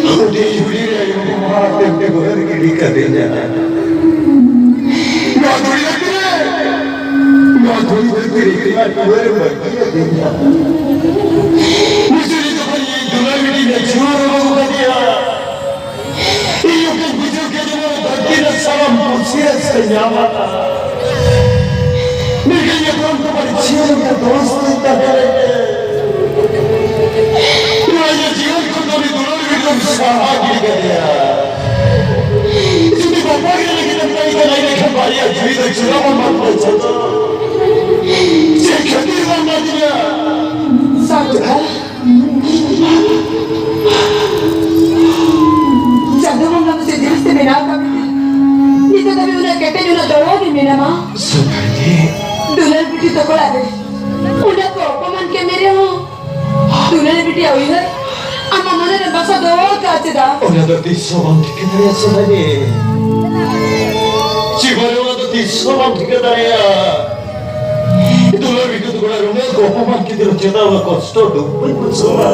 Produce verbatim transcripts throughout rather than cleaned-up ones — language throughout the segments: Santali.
ᱦᱩᱰᱤᱧ ᱦᱩᱰᱤᱧ ᱟᱭᱳ ᱵᱟᱵᱟ ᱛᱮᱢ ᱰᱩᱵᱟᱹᱨ ᱜᱤᱰᱤ ᱠᱟᱫᱤᱧᱟ᱾ ᱱᱚᱣᱟ ᱫᱷᱩᱲᱤ ᱫᱷᱟᱹᱨᱛᱤ ᱨᱮ, ᱱᱚᱣᱟ ᱫᱷᱩᱲᱤ ᱫᱷᱟᱹᱨᱛᱤ ᱨᱮ ᱤᱧ ᱢᱟ ᱰᱩᱵᱟᱹᱨ ᱵᱟᱹᱜᱤ ᱟᱹᱫᱤᱧᱟ᱾ ᱢᱩᱪᱟᱹᱫ ᱨᱮ ᱡᱚᱠᱷᱚᱱ ᱤᱧ ᱫᱩᱞᱟᱹᱲ ᱵᱤᱴᱤ ᱞᱮ ᱡᱩᱣᱟᱹᱱ ᱟᱹᱜᱩ ᱠᱟᱫᱮᱭᱟ, ᱤᱧ ᱚᱱᱠᱟᱧ ᱵᱩᱡᱷᱟᱹᱣ ᱠᱮᱫ ᱡᱮ ᱱᱚᱣᱟ ᱫᱷᱟᱹᱨᱛᱤ ᱨᱮ ᱥᱟᱱᱟᱢ ᱯᱩᱥᱤ ᱨᱟᱹᱥᱠᱟᱹ ᱧᱟᱢ ᱟᱠᱟᱫ᱾ ᱢᱮᱱᱠᱷᱟᱱ ᱡᱚᱠᱷᱚᱱ ᱠᱚ ᱵᱟᱹᱲᱤᱡ ᱪᱷᱤᱭᱟᱹ ᱞᱮᱠᱟ ᱫᱳᱥ ᱛᱤᱧ ᱛᱟᱦᱮᱸ ᱞᱮᱱ ᱛᱮ, ᱱᱚᱣᱟ ᱤᱧᱟᱹᱜ ᱡᱤᱭᱚᱱ ᱠᱷᱚᱱ ᱫᱚ ᱩᱱᱤ ᱫᱩᱞᱟᱹᱲ ᱵᱤᱴᱤ ᱫᱚᱧ ᱥᱟᱦᱟ ᱜᱤᱰᱤ ᱠᱟᱫᱮᱭᱟ᱾ ᱡᱩᱫᱤ ᱵᱟᱯᱞᱟ ᱜᱮ ᱞᱟᱹᱜᱤᱫ ᱮᱢ ᱛᱟᱦᱮᱸ ᱠᱟᱱᱟ, ᱤᱱᱟᱹ ᱠᱷᱟᱱ ᱵᱟᱨᱭᱟ ᱡᱤᱣᱤ ᱫᱚ ᱪᱮᱫᱟᱜ ᱵᱚᱱ ᱵᱟᱯᱞᱟ ᱪᱟᱸᱫᱚ? ᱪᱮᱫ ᱠᱷᱟᱹᱛᱤᱨ ᱵᱟᱢ ᱮᱢᱟᱫᱤᱧᱟ? ᱥᱟᱹᱜᱩᱱ᱾ ᱪᱟᱸᱫᱚ ᱵᱚᱸᱜᱟ ᱫᱚ ᱪᱮᱫ ᱡᱤᱱᱤᱥ ᱛᱮ ᱵᱮᱱᱟᱣ ᱠᱟᱜ ᱢᱮᱭᱟ? ᱱᱤᱛᱚᱜ ᱫᱷᱟᱹᱵᱤᱡ ᱩᱱᱟᱹᱜ ᱠᱮᱴᱮᱡ, ᱩᱱᱟᱹᱜ ᱫᱚᱲᱦᱚ ᱜᱮ ᱢᱮᱱᱟᱢᱟ᱾ ᱥᱚᱱᱟᱡᱤ᱾ ᱫᱩᱞᱟᱹᱲ ᱵᱤᱴᱤ ᱛᱟᱠᱚ ᱚᱲᱟᱜ ᱨᱮ ᱩᱱᱟᱹᱜ ᱠᱚ ᱚᱯᱚᱢᱟᱱ ᱠᱮᱫ ᱢᱮ ᱨᱮᱦᱚᱸ, ᱫᱩᱞᱟᱹᱲ ᱵᱤᱴᱤᱭᱟᱜ ᱩᱭᱦᱟᱹᱨ ᱟᱢᱟᱜ ᱢᱚᱱᱮ ᱨᱮ ᱵᱟᱥᱟ ᱫᱚᱦᱚ ᱟᱠᱟᱫ ᱪᱮᱫᱟᱜ? ᱚᱱᱟ ᱫᱚ ᱛᱤᱥ ᱦᱚᱸ ᱵᱟᱢ ᱴᱷᱤᱠᱟᱹ ᱫᱟᱲᱮᱭᱟᱜᱼᱟ, ᱥᱚᱱᱟᱡᱤ᱾ ᱡᱤᱵᱚᱱ ᱨᱮ ᱚᱱᱟ ᱫᱚ ᱛᱤᱥ ᱦᱚᱸ ᱵᱟᱢ ᱴᱷᱤᱠᱟᱹ ᱫᱟᱲᱮᱭᱟᱜᱼᱟ᱾ ᱫᱩᱞᱟᱹᱲ ᱵᱤᱴᱤ ᱛᱟᱠᱚ ᱚᱲᱟᱜ ᱨᱮ ᱩᱱᱟᱹᱜ ᱠᱚ ᱚᱯᱚᱢᱟᱱ ᱠᱮᱫᱮ ᱨᱮᱦᱚᱸ ᱪᱮᱫᱟᱜ ᱩᱱᱟᱹᱜ ᱠᱚᱥᱴᱚ ᱫᱩᱠ ᱵᱟᱹᱧ ᱵᱩᱡᱷᱟᱹᱣᱟ?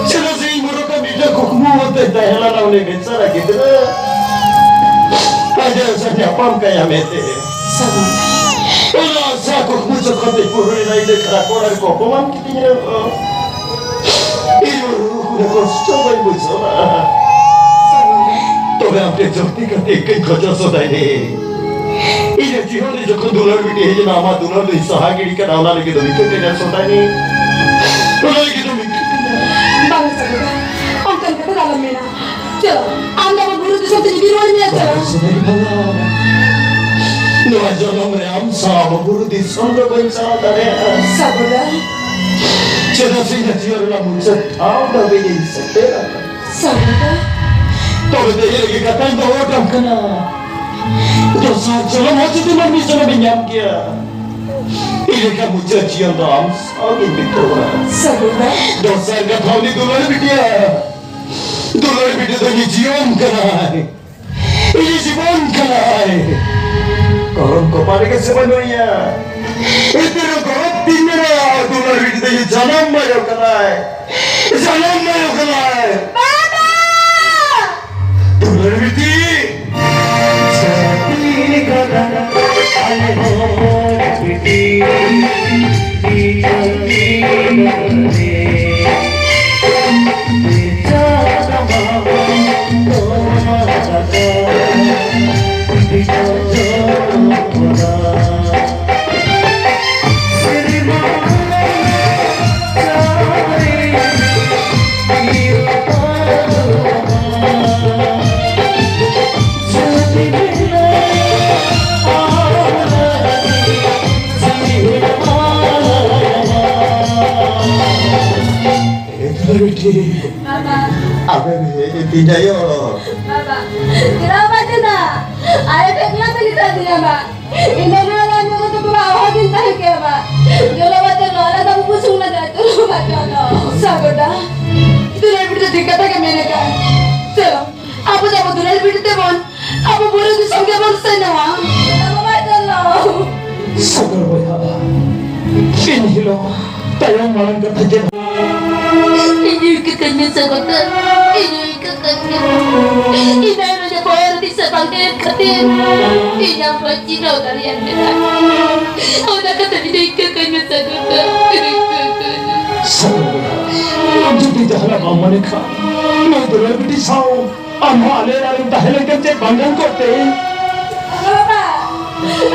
ᱪᱮᱫᱟᱜ ᱥᱮ ᱤᱧ ᱢᱚᱱᱮ ᱠᱟᱜ ᱢᱤᱫᱴᱟᱝ ᱠᱩᱠᱢᱩ ᱟᱛᱮ ᱛᱟᱦᱮᱸ ᱞᱮᱱᱟ ᱩᱱᱤ ᱵᱮᱪᱟᱨᱟ ᱜᱤᱫᱽᱨᱟᱹ᱾ ᱟᱡᱟᱜ ᱥᱟᱶ ᱧᱟᱯᱟᱢ ᱠᱟᱭᱟ ᱢᱮᱱᱛᱮ᱾ ᱥᱟᱹᱜᱩᱱ᱾ ᱚᱱᱟ ᱟᱥᱟ ᱠᱩᱠᱢᱩ ᱡᱚᱠᱷᱚᱱ ᱛᱮ ᱯᱩᱨᱟᱹᱣ ᱮᱱᱟ, ᱤᱧ ᱫᱚ ᱠᱷᱟᱨᱟᱯ ᱚᱲᱟᱜ ᱨᱮᱠᱚ ᱚᱯᱚᱢᱟᱱ ᱠᱤᱫᱤᱧᱟ᱾ ᱤᱧ ᱩᱱᱟᱹᱜ ᱠᱚᱥᱴᱚ ᱵᱟᱹᱧ ᱵᱩᱡᱷᱟᱹᱣᱟ᱾ ᱥᱟᱹᱜᱩᱱ᱾ ᱛᱚᱵᱮ ᱟᱢ ᱴᱷᱮᱱ ᱡᱚᱞᱫᱤ ᱠᱟᱛᱮ ᱤᱠᱟᱹᱧ ᱠᱷᱚᱡᱚᱜ ᱥᱚᱫᱟᱭ ᱨᱮ᱾ ᱤᱧᱟᱹᱜ ᱡᱤᱭᱚᱱ ᱨᱮ ᱡᱚᱠᱷᱚᱱ ᱫᱩᱞᱟᱹᱲ ᱵᱤᱴᱤ ᱦᱮᱡ ᱮᱱᱟ, ᱟᱢᱟᱜ ᱫᱩᱞᱟᱹᱲ ᱫᱚᱧ ᱥᱟᱦᱟ ᱜᱤᱰᱤ ᱠᱟᱫᱟ, ᱚᱱᱟ ᱞᱟᱹᱜᱤᱫ ᱫᱚ ᱢᱤᱫᱴᱮᱱ ᱴᱮᱱᱮ ᱥᱚᱫᱟᱭ ᱨᱮ᱾ ᱚᱱᱟ ᱞᱟᱹᱜᱤᱫ ᱫᱚ ᱢᱤᱫᱴᱮᱱ ᱴᱮᱱᱮ᱾ ᱵᱟᱝ ᱥᱟᱹᱜᱩᱱ᱾ ᱚᱱᱠᱟᱱ ᱠᱟᱛᱷᱟ ᱫᱚ ᱟᱞᱚᱢ ᱢᱮᱱᱟ᱾ ᱪᱚᱞᱚ, ᱟᱢ ᱫᱚ ᱟᱵᱚ ᱵᱩᱨᱩ ᱫᱤᱥᱚᱢ ᱛᱮ ᱤᱫᱤ ᱨᱩᱣᱟᱹᱲ ᱢᱮᱭᱟ, ᱪᱚᱞᱚ᱾ ᱥᱚᱫᱟᱭ ᱵᱷᱟᱞᱟ᱾ ᱱᱚᱣᱟ ᱡᱚᱱᱚᱢ ᱨᱮ ᱟᱢ ᱥᱟᱶ ᱟᱵᱚ ᱵᱩᱨᱩ ᱫᱤᱥᱚᱢ ᱫᱚ ᱵᱟᱹᱧ ᱪᱟᱞᱟᱣ ᱫᱟᱲᱮᱭᱟᱜᱼᱟ᱾ ᱥᱟᱹᱜᱩᱱ᱾ ᱪᱮᱫᱟᱜ ᱥᱮ ᱤᱧᱟᱹᱜ ᱡᱤᱭᱚᱱ ᱨᱮᱱᱟᱜ ᱢᱩᱪᱟᱹᱫ ᱴᱷᱟᱶ ᱫᱷᱟᱹᱵᱤᱡ ᱤᱧ ᱥᱮᱴᱮᱨ ᱟᱠᱟᱱᱟ᱾ ᱥᱟᱹᱜᱩᱱ᱾ ᱛᱚᱵᱮ ᱛᱮᱦᱮᱧ ᱨᱮᱜᱮ ᱠᱟᱛᱷᱟᱧ ᱫᱚᱦᱚ ᱦᱚᱴᱚ ᱠᱟᱱᱟ᱾ ᱫᱚᱥᱟᱨ ᱡᱚᱱᱚᱢ ᱦᱚᱸ ᱡᱩᱫᱤ ᱢᱟᱹᱱᱢᱤ ᱡᱚᱱᱚᱢ ᱤᱧ ᱧᱟᱢ ᱠᱮᱭᱟ, ᱤᱧ ᱞᱮᱠᱟ ᱢᱩᱪᱟᱹᱫ ᱡᱤᱭᱚᱱ ᱫᱚ ᱟᱢ ᱥᱟᱶ ᱜᱤᱧ ᱵᱤᱛᱟᱹᱣᱟ᱾ ᱥᱟᱹᱜᱩᱱ᱾ ᱫᱚᱥᱟᱨ ᱠᱟᱛᱷᱟ, ᱩᱱᱤ ᱫᱩᱞᱟᱹᱲ ᱵᱤᱴᱤᱭᱟ, ᱫᱩᱞᱟᱹᱲ ᱵᱤᱴᱤ ᱫᱚ ᱤᱧ ᱡᱤᱭᱚᱱ ᱠᱟᱱᱟᱭ, ᱤᱧ ᱡᱤᱵᱚᱱ ᱠᱟᱱᱟᱭ᱾ ᱜᱚᱨᱚᱵ ᱠᱚᱯᱟᱨ ᱨᱮᱜᱮ ᱥᱮ ᱵᱟᱹᱱᱩᱭᱟ? ᱮᱱᱛᱮ ᱨᱮᱦᱚᱸ ᱜᱚᱨᱚᱵ ᱛᱤᱧ ᱢᱮᱱᱟ, ᱫᱩᱞᱟᱹᱲ ᱵᱤᱴᱤ ᱛᱮᱜᱮ ᱡᱟᱱᱟᱢ ᱟᱭᱳ ᱠᱟᱱᱟᱭ᱾ ᱡᱟᱱᱟᱢ ᱟᱭᱳ ᱠᱟᱱᱟᱭ᱾ ᱵᱟᱵᱟ! ᱫᱩᱞᱟᱹᱲ ᱵᱤᱴᱤ! ᱡᱟᱹᱛᱤ ᱠᱟᱱᱟ ᱟᱞᱮ ᱦᱚᱲ ᱵᱤᱴᱤ, ᱡᱟᱹᱛᱤ ᱠᱟᱱᱟ ᱞᱮ᱾ ᱵᱤᱴᱤ᱾ ᱵᱟᱵᱟ᱾ ᱟᱵᱮᱱ ᱦᱮᱡ ᱮᱱ ᱛᱤᱧ ᱟᱭᱳ᱾ ᱵᱟᱵᱟ, ᱪᱮᱫᱟᱜ ᱵᱟᱢ ᱪᱟᱞᱟᱜ? ᱟᱞᱮ ᱴᱷᱮᱱ ᱮᱠᱞᱟ ᱛᱮ ᱪᱮᱫᱟᱜ ᱤᱫᱤᱭᱟ ᱵᱟ? ᱤᱧ ᱫᱚ ᱱᱚᱣᱟ ᱨᱟᱱ ᱡᱚᱢ ᱠᱟᱛᱮ ᱵᱟᱵᱟ ᱚᱦᱚ ᱜᱤᱧ ᱛᱟᱦᱮᱸ ᱠᱮᱭᱟ ᱵᱟ᱾ ᱪᱚᱞᱚ ᱵᱟ, ᱪᱚᱞᱚ, ᱟᱞᱮ ᱫᱚ ᱵᱩᱵᱩ ᱥᱩᱱ ᱞᱮ ᱡᱚᱢ, ᱪᱚᱞᱚ ᱵᱟ, ᱪᱚᱞᱚ᱾ ᱥᱟᱜᱚᱨ ᱫᱟ, ᱫᱩᱞᱟᱹᱲ ᱵᱤᱴᱤ ᱫᱚ ᱴᱷᱤᱠ ᱠᱟᱛᱷᱟ ᱜᱮ ᱢᱮᱱ ᱟᱠᱟᱫ᱾ ᱪᱚᱞᱚ, ᱟᱵᱚ ᱫᱚ ᱟᱵᱚ ᱫᱩᱞᱟᱹᱲ ᱵᱤᱴᱤ ᱛᱮᱵᱚᱱ ᱟᱵᱚ ᱵᱩᱨᱩ ᱫᱤᱥᱚᱢ ᱜᱮᱵᱚᱱ ᱥᱮᱱᱚᱜᱼᱟ᱾ ᱪᱚᱞᱚ ᱵᱟᱵᱟ, ᱪᱚᱞᱚ᱾ ᱥᱟᱜᱚᱨ ᱵᱚᱭᱦᱟ, ᱤᱱ ᱦᱤᱞᱳᱜ ᱛᱟᱭᱚᱢ ᱢᱟᱲᱟᱝ ᱠᱟᱛᱷᱟ ᱪᱮᱫ? ᱤᱧ ᱟᱹᱭᱠᱟᱹ ᱠᱟᱹᱧ ᱢᱮ ᱥᱟᱜᱚᱨ ᱫᱟ, ᱤᱧ ᱟᱹᱭᱠᱟᱹ ᱠᱟᱹᱧ ᱢᱮ᱾ ᱤᱧ ᱟᱭᱳ ᱡᱮ ᱵᱚᱦᱚᱜ ᱨᱮ ᱫᱤᱥᱟᱹ ᱵᱟᱝ ᱛᱟᱦᱮᱱ ᱠᱷᱟᱹᱛᱤᱨ ᱤᱧ ᱟᱢ ᱵᱟᱹᱧ ᱪᱤᱱᱦᱟᱹᱣ ᱫᱟᱲᱮᱭᱟᱜ ᱠᱟᱱᱟ᱾ ᱚᱱᱟ ᱠᱷᱟᱹᱛᱤᱨ ᱤᱧ ᱟᱹᱭᱠᱟᱹ ᱠᱟᱹᱧ ᱢᱮ ᱥᱟᱜᱚᱨ ᱫᱟ, ᱟᱹᱭᱠᱟᱹ ᱠᱟᱹᱧ ᱢᱮ᱾ ᱥᱟᱜᱚᱨ ᱵᱚᱭᱦᱟ, ᱡᱩᱫᱤ ᱡᱟᱦᱟᱱᱟᱜ ᱵᱟᱢ ᱢᱚᱱᱮ ᱠᱷᱟᱱ, ᱱᱩᱭ ᱫᱩᱞᱟᱹᱲ ᱵᱤᱴᱤ ᱥᱟᱶ ᱟᱢ ᱦᱚᱸ ᱟᱞᱮ ᱚᱲᱟᱜ ᱨᱮᱢ ᱛᱟᱦᱮᱸ ᱞᱮᱱᱠᱷᱟᱱ ᱪᱮᱫ ᱵᱟᱝ ᱜᱟᱱ ᱠᱚᱜ ᱛᱮ? ᱵᱟᱵᱟ,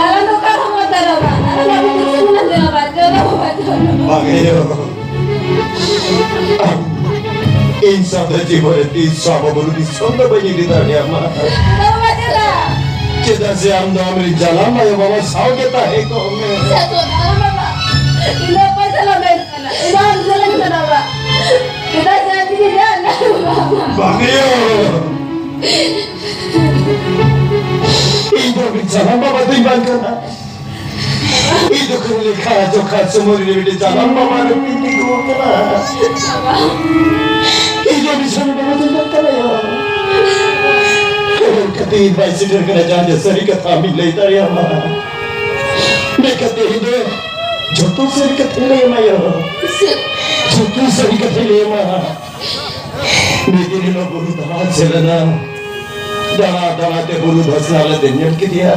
ᱟᱞᱟᱝ ᱫᱚ ᱚᱠᱟ ᱨᱮᱦᱚᱸ ᱵᱟᱝ ᱪᱟᱞᱟᱜᱼᱟ, ᱵᱟᱵᱟ᱾ ᱟᱞᱟᱝ ᱫᱚ ᱟᱵᱚ ᱫᱚ ᱥᱩᱢᱩᱝ ᱞᱟᱝ ᱪᱟᱞᱟᱜᱼᱟ, ᱵᱟᱵᱟ᱾ ᱪᱚᱞᱚ, ᱵᱟᱵᱟ, ᱪᱚᱞᱚ᱾ ᱵᱟᱝ ᱦᱩᱭᱩᱜ᱾ ᱤᱧ ᱥᱟᱶ ᱫᱚ ᱡᱤᱵᱚᱱ ᱨᱮ ᱛᱤᱥ ᱦᱚᱸ ᱟᱵᱚ ᱵᱩᱨᱩ ᱫᱤᱥᱚᱢ ᱫᱚ ᱵᱟᱹᱧ ᱤᱫᱤ ᱫᱟᱲᱮᱭᱟᱢᱟ᱾ ᱵᱟᱵᱟ, ᱪᱟᱞᱟᱜ᱾ ᱪᱮᱫᱟᱜ ᱥᱮ ᱟᱢ ᱫᱚ ᱟᱢᱨᱮᱱ ᱡᱟᱱᱟᱢ ᱟᱭᱳ ᱵᱟᱵᱟ ᱥᱟᱶ ᱜᱮ ᱛᱟᱦᱮᱸ ᱠᱚᱜ ᱢᱮ᱾ ᱪᱟᱞᱟᱜ, ᱵᱟᱵᱟ᱾ ᱤᱧ ᱫᱚ ᱚᱠᱚᱭ ᱥᱟᱞᱟᱜ ᱵᱟᱹᱧ ᱪᱟᱞᱟᱜᱼᱟ᱾ ᱤᱧ ᱫᱚ ᱟᱢ ᱥᱟᱞᱟᱜ ᱜᱮ ᱪᱟᱞᱟᱜᱼᱟ, ᱵᱟᱵᱟ᱾ ᱪᱮᱫᱟᱜ ᱥᱮ ᱟᱢ ᱡᱩᱫᱤ ᱡᱟᱦᱟᱱ ᱵᱟᱝ ᱦᱩᱭᱩᱜ᱾ ᱤᱧ ᱫᱚ ᱢᱤᱫ ᱡᱟᱱᱟᱢ ᱵᱟᱵᱟ ᱫᱚᱧ ᱵᱟᱝ ᱠᱟᱱᱟ᱾ ᱤᱧ ᱫᱚ ᱠᱷᱟᱹᱞᱤ ᱞᱮᱠᱷᱟ ᱡᱚᱠᱷᱟ ᱥᱚᱢᱚᱭ ᱨᱮ ᱢᱤᱫᱴᱮᱱ ᱡᱟᱱᱟᱢ ᱵᱟᱵᱟ ᱨᱮ ᱛᱤᱧ ᱛᱤᱸᱜᱩ ᱟᱠᱟᱱᱟ᱾ ᱤᱧ ᱫᱚ ᱢᱤᱫ ᱡᱟᱱᱟᱢ ᱵᱟᱵᱟ ᱫᱚᱧ ᱵᱟᱝ ᱠᱟᱱᱟ᱾ ᱠᱷᱟᱹᱛᱤᱨ ᱵᱟᱭ ᱥᱮᱴᱮᱨ ᱠᱟᱱᱟ, ᱡᱟᱦᱟᱸ ᱡᱮ ᱥᱟᱹᱨᱤ ᱠᱟᱛᱷᱟ ᱟᱢᱤᱧ ᱞᱟᱹᱭ ᱫᱟᱲᱮᱭᱟᱢᱟ᱾ ᱢᱮᱱᱠᱷᱟᱱ ᱛᱮᱦᱮᱧ ᱫᱚ ᱡᱚᱛᱚ ᱥᱟᱹᱨᱤ ᱠᱟᱛᱷᱟᱧ ᱞᱟᱹᱭ ᱟᱢᱟ ᱭᱳ᱾ ᱡᱚᱛᱚ ᱥᱟᱹᱨᱤ ᱠᱟᱛᱷᱟᱧ ᱞᱟᱹᱭ ᱟᱢᱟ᱾ ᱢᱤᱫ ᱫᱤᱱ ᱦᱤᱞᱳᱜ ᱵᱩᱨᱩ ᱫᱟᱬᱟ ᱪᱮᱫ ᱞᱮᱱᱟ᱾ ᱫᱟᱬᱟ ᱫᱟᱬᱟ ᱛᱮ ᱵᱩᱨᱩ ᱫᱷᱟᱥᱱᱟ ᱞᱮ ᱧᱮᱞ ᱠᱮᱫᱮᱭᱟ᱾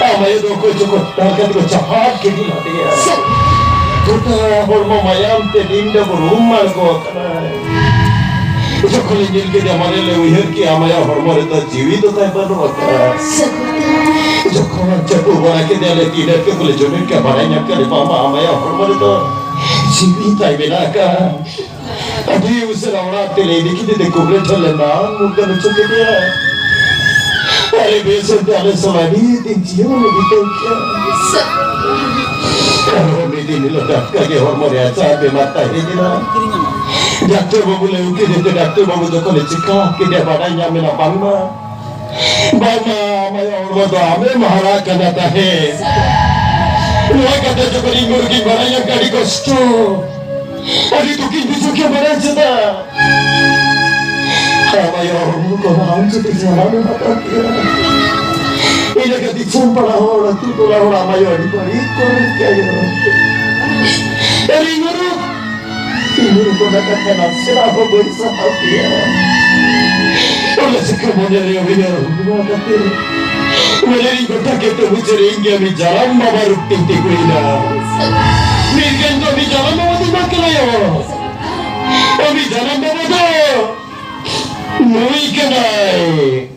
ᱟᱢ ᱟᱭᱳ ᱫᱚ ᱚᱠᱚᱭ ᱪᱚᱠᱚ ᱫᱟᱞ ᱠᱟᱛᱮ ᱠᱚ ᱪᱟᱯᱟᱫ ᱜᱤᱰᱤ ᱞᱮᱫᱮᱭᱟ᱾ ᱜᱚᱴᱟ ᱦᱚᱲᱢᱚ ᱢᱟᱭᱟᱢ ᱛᱮ ᱱᱤᱢ ᱰᱟᱹᱵᱩᱨ ᱩᱢ ᱟᱬᱜᱚ ᱟᱠᱟᱱᱟᱭ᱾ ᱡᱚᱠᱷᱚᱱ ᱞᱮ ᱧᱮᱞ ᱠᱮᱫᱮᱭᱟ, ᱢᱟᱱᱮ ᱞᱮ ᱩᱭᱦᱟᱹᱨ ᱠᱮᱫᱟ, ᱟᱢ ᱟᱭᱳ ᱦᱚᱲᱢᱚ ᱨᱮᱫᱚ ᱡᱤᱣᱤ ᱫᱚ ᱛᱟᱭ ᱵᱟᱹᱱᱩᱜ ᱟᱠᱟᱫᱟ᱾ ᱡᱚᱠᱷᱚᱱ ᱪᱟᱯᱚ ᱵᱟᱲᱟ ᱠᱮᱫᱮᱭᱟᱞᱮ, ᱛᱤᱱᱟᱹᱜ ᱠᱚᱞᱮ ᱡᱚᱢᱮᱫ ᱠᱟᱱ, ᱵᱟᱲᱟᱭ ᱧᱟᱢ ᱠᱮᱫᱟᱞᱮ, ᱵᱟᱝ, ᱵᱟᱝ, ᱟᱢ ᱟᱭᱳ ᱦᱚᱲᱢᱚ ᱨᱮᱫᱚ ᱡᱤᱣᱤ ᱛᱟᱭ ᱢᱮᱱᱟᱜ ᱟᱠᱟᱫ᱾ ᱟᱹᱰᱤ ᱩᱥᱟᱹᱨᱟ ᱚᱲᱟᱜ ᱛᱮᱞᱮ ᱤᱫᱤ ᱠᱮᱫᱮ ᱛᱮ ᱠᱩᱵᱨᱟᱹ ᱴᱷᱮᱱ ᱞᱮ ᱱᱟᱢ ᱢᱩᱨᱜᱟᱹᱱ ᱦᱚᱪᱚ ᱠᱮᱫᱮᱭᱟ᱾ ᱟᱨ ᱵᱮᱥ ᱮᱱᱛᱮ ᱟᱞᱮ ᱥᱟᱞᱟᱜ ᱟᱹᱰᱤ ᱫᱤᱱ ᱡᱤᱭᱚᱱ ᱞᱮ ᱵᱤᱛᱟᱹᱣ ᱠᱮᱫᱟ᱾ ᱟᱨᱦᱚᱸ ᱢᱤᱫ ᱫᱤᱱ ᱦᱤᱞᱳᱜ ᱴᱟᱴᱠᱟ ᱜᱮ ᱦᱚᱲᱢᱚ ᱨᱮ ᱟᱡᱟᱨ ᱵᱮᱢᱟᱨ ᱛᱟᱦᱮᱸ ᱞᱮᱱᱟ᱾ ᱰᱟᱠᱛᱟᱨ ᱵᱟᱹᱵᱩ ᱞᱮ ᱟᱹᱜᱩ ᱠᱮᱫᱮ ᱛᱮ ᱰᱟᱠᱛᱟᱨ ᱵᱟᱹᱵᱩ ᱡᱚᱠᱷᱚᱱ ᱮ ᱪᱮᱠᱟᱯ ᱠᱮᱫᱮᱭᱟ, ᱵᱟᱰᱟᱭ ᱧᱟᱢ ᱮᱱᱟ ᱵᱟᱝᱢᱟ ᱵᱟᱝᱢᱟ ᱟᱢᱟᱭ ᱦᱚᱲᱢᱚ ᱫᱚ ᱟᱢᱮᱢ ᱦᱟᱨᱟ ᱠᱟᱱᱟ ᱛᱟᱦᱮᱸ᱾ ᱱᱚᱣᱟ ᱠᱟᱛᱷᱟ ᱡᱚᱠᱷᱚᱱ ᱤᱧ ᱜᱩᱨᱩ ᱜᱤᱧ ᱵᱟᱲᱟᱭ ᱧᱟᱢ ᱠᱮᱫᱟ, ᱟᱹᱰᱤ ᱠᱚᱥᱴᱚ, ᱟᱹᱰᱤ ᱫᱩᱠᱤᱧ ᱵᱩᱡᱷᱟᱹᱣ ᱠᱮᱫᱟ᱾ ᱵᱟᱲᱟᱭ ᱪᱮᱫᱟᱜ? ᱟᱢᱟᱭ ᱦᱚᱲᱢᱚ ᱠᱚ ᱟᱢ ᱡᱩᱫᱤ ᱡᱟᱱᱟᱢ ᱮᱢ ᱦᱟᱛᱟᱣ ᱠᱮᱭᱟ, ᱤᱱᱟᱹ ᱠᱷᱟᱹᱛᱤᱨ ᱫᱤᱥᱚᱢ ᱯᱟᱲᱟ ᱦᱚᱲ, ᱟᱹᱛᱩ ᱴᱚᱞᱟ ᱦᱚᱲ ᱟᱢᱟᱭ ᱟᱹᱰᱤ ᱵᱟᱹᱲᱤᱡ ᱠᱚ ᱢᱮᱱ ᱠᱮᱭᱟ᱾ ᱟᱨ ᱤᱧ ᱜᱩᱨᱩ ᱤᱧ ᱜᱩᱨᱩ ᱠᱚ ᱚᱱᱟ ᱠᱟᱛᱷᱟ ᱱᱟᱥᱮᱱᱟᱜ ᱦᱚᱸ ᱵᱟᱹᱧ ᱥᱟᱦᱟᱣ ᱠᱮᱭᱟ᱾ ᱚᱱᱟ ᱪᱤᱠᱟᱹ ᱢᱚᱱᱮ ᱨᱮ ᱩᱭᱦᱟᱹᱨ ᱵᱷᱟᱵᱽᱱᱟ ᱠᱟᱛᱮ ᱢᱚᱱᱮ ᱨᱤᱧ ᱜᱚᱴᱟ ᱠᱮᱫ ᱛᱮ ᱢᱩᱪᱟᱹᱫ ᱨᱮ ᱤᱧ ᱜᱮ ᱩᱱᱤ ᱡᱟᱱᱟᱢ ᱵᱟᱵᱟ ᱨᱩᱯ ᱛᱤᱧ ᱛᱤᱸᱜᱩᱭᱮᱱᱟ᱾ ᱢᱤᱫ ᱜᱷᱟᱹᱲᱤ ᱫᱚ ᱩᱱᱤ ᱡᱟᱱᱟᱢ ᱵᱟᱵᱟ ᱫᱚ ᱵᱟᱝ ᱠᱟᱱᱟᱭ ᱦᱚᱲ᱾ ᱩᱱᱤ ᱡᱟᱱᱟᱢ ᱵᱟᱵᱟ ᱫᱚ ᱱᱩᱭ ᱠᱟᱱᱟᱭ᱾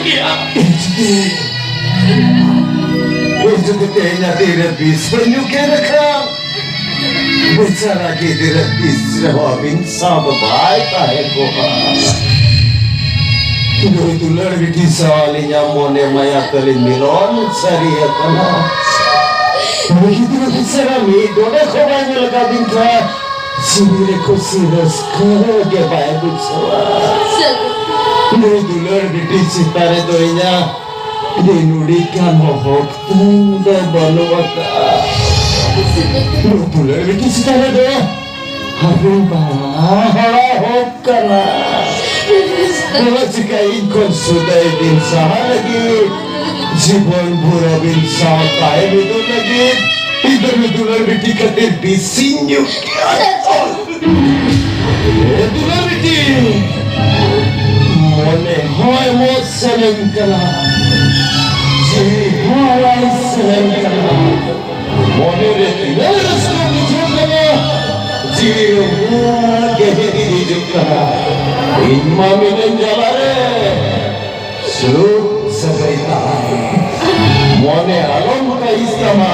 ᱤᱧ ᱡᱩᱫᱤ, ᱤᱧ ᱡᱩᱫᱤ ᱛᱮᱦᱮᱧ ᱟᱹᱰᱤ ᱨᱮ ᱵᱤᱥ ᱵᱟᱹᱧ ᱧᱩ ᱠᱮᱫ ᱠᱷᱟᱱ, ᱵᱮᱪᱟᱨᱟ ᱜᱤᱫᱽᱨᱟᱹ ᱛᱤᱥ ᱨᱮᱦᱚᱸ ᱟᱹᱵᱤᱱ ᱥᱟᱶ ᱫᱚ ᱵᱟᱭ ᱛᱟᱦᱮᱸ ᱠᱚᱜᱼᱟ᱾ ᱱᱩᱭ ᱫᱩᱞᱟᱹᱲ ᱵᱤᱴᱤ ᱥᱟᱶ ᱟᱹᱞᱤᱧᱟᱜ ᱢᱚᱱᱮ ᱢᱟᱭᱟ ᱛᱟᱹᱞᱤᱧ ᱢᱤᱞᱚᱱ ᱥᱟᱹᱨᱤ ᱟᱠᱟᱱᱟ᱾ ᱱᱩᱭ ᱜᱤᱫᱽᱨᱟᱹ ᱵᱮᱪᱟᱨᱟ ᱢᱤᱫ ᱰᱚᱸᱰᱮ ᱠᱷᱚᱱ ᱵᱟᱭ ᱧᱮᱞ ᱟᱠᱟᱫ ᱵᱤᱱ ᱠᱷᱟᱱ, ᱡᱤᱣᱤ ᱨᱮ ᱠᱩᱥᱤ ᱨᱟᱹᱥᱠᱟᱹ ᱜᱮ ᱵᱟᱭ ᱵᱩᱡᱷᱟᱹᱣᱟ᱾ ᱱᱩᱭ ᱫᱩᱞᱟᱹᱲ ᱵᱤᱴᱤ ᱪᱮᱛᱟᱱ ᱨᱮᱫᱚ ᱤᱧᱟᱹᱜ ᱫᱤᱱ ᱩᱰᱤᱡ ᱜᱟᱱ ᱦᱚᱸ ᱦᱚᱠ ᱛᱤᱧ ᱫᱚ ᱵᱟᱹᱱᱩᱜ ᱟᱠᱟᱫᱼᱟ᱾ ᱱᱩᱭ ᱫᱩᱞᱟᱹᱲ ᱵᱤᱴᱤ ᱪᱮᱛᱟᱱ ᱨᱮᱫᱚ ᱦᱟᱹᱯᱤ ᱵᱟᱝ ᱦᱚᱲᱟᱜ ᱦᱚᱠ ᱠᱟᱱᱟ᱾ ᱱᱚᱣᱟ ᱪᱤᱠᱟᱹ ᱤᱧ ᱠᱷᱚᱱ ᱥᱩᱫᱟᱹᱭ ᱵᱤᱱ ᱥᱟᱦᱟ ᱞᱟᱹᱜᱤᱫ, ᱡᱤᱵᱚᱱ ᱵᱷᱳᱨ ᱟᱹᱵᱤᱱ ᱥᱟᱶ ᱛᱟᱦᱮᱸ ᱢᱤᱫᱚᱜ ᱞᱟᱹᱜᱤᱫ ᱤᱧ ᱫᱚ ᱱᱩᱭ ᱫᱩᱞᱟᱹᱲ ᱵᱤᱴᱤ ᱠᱷᱟᱹᱛᱤᱨ ᱵᱤᱥᱤᱧ ᱧᱩ ᱠᱮᱫᱼᱟ᱾ ᱮ ᱫᱩᱞᱟᱹᱲ ᱵᱤᱴᱤ, ᱢᱚᱱᱮ ᱦᱚᱸ ᱮᱢᱚᱜ ᱥᱟᱱᱟᱧ ᱠᱟᱱᱟ, ᱡᱤᱣᱤ ᱦᱚᱸ ᱟᱲᱟᱜ ᱥᱟᱱᱟᱧ ᱠᱟᱱᱟ᱾ ᱢᱚᱱᱮ ᱨᱮ ᱛᱤᱱᱟᱹᱜ ᱨᱟᱹᱥᱠᱟᱹ ᱵᱩᱡᱷᱟᱹᱜ ᱠᱟᱱᱟ, ᱡᱤᱣᱤ ᱨᱮ ᱩᱱᱟᱹᱜ ᱜᱮ ᱦᱤᱫᱤᱡ ᱦᱤᱡᱩᱜ ᱠᱟᱱᱟ᱾ ᱤᱧ ᱢᱟ ᱢᱤᱱᱟᱹᱧ ᱡᱟᱞᱟ ᱨᱮ᱾ ᱥᱩᱞᱩᱠ ᱥᱟᱹᱜᱟᱹᱭ ᱛᱟᱞᱟᱨᱮ ᱢᱚᱱᱮ ᱟᱞᱚᱢ ᱠᱟᱹᱭᱤᱥ ᱛᱟᱢᱟ᱾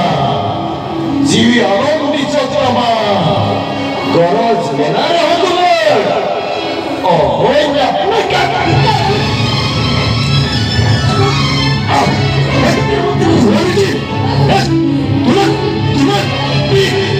ᱡᱤᱣᱤ ᱟᱞᱚᱢ ᱵᱤᱪᱚᱠ ᱛᱟᱢᱟ᱾ ᱜᱚᱨᱚᱡᱽ ᱢᱮᱱᱟᱜ ᱨᱮᱦᱚᱸ ᱫᱩᱞᱟᱹᱲ ᱚᱦᱚᱧ ᱟᱯᱱᱟ ᱠᱟᱜ᱾ ᱫᱩᱞᱟᱹᱲ ᱜᱮ᱾ ᱫᱩᱞᱟᱹᱲ, ᱫᱩᱞᱟᱹᱲ, ᱫᱩᱞᱟᱹᱲ᱾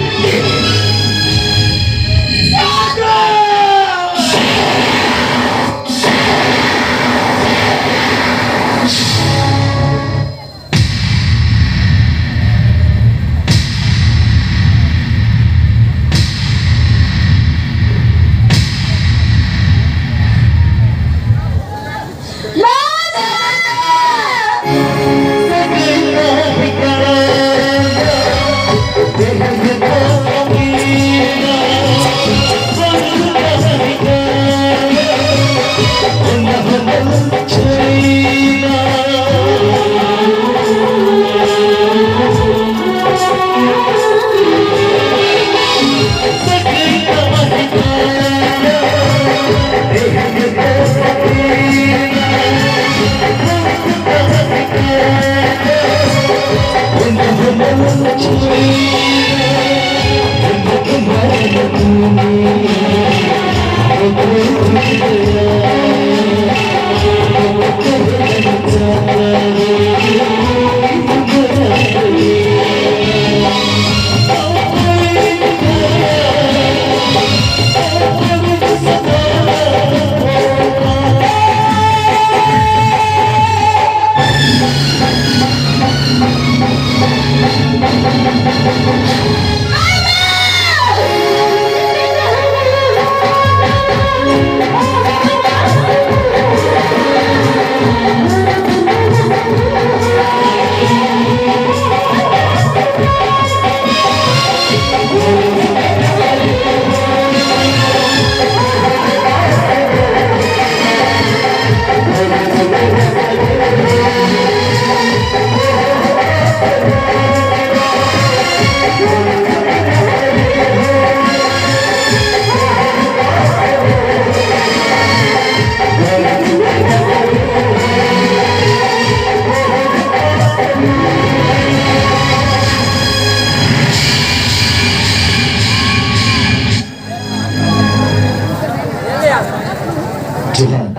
ᱡᱚᱦᱟᱨ᱾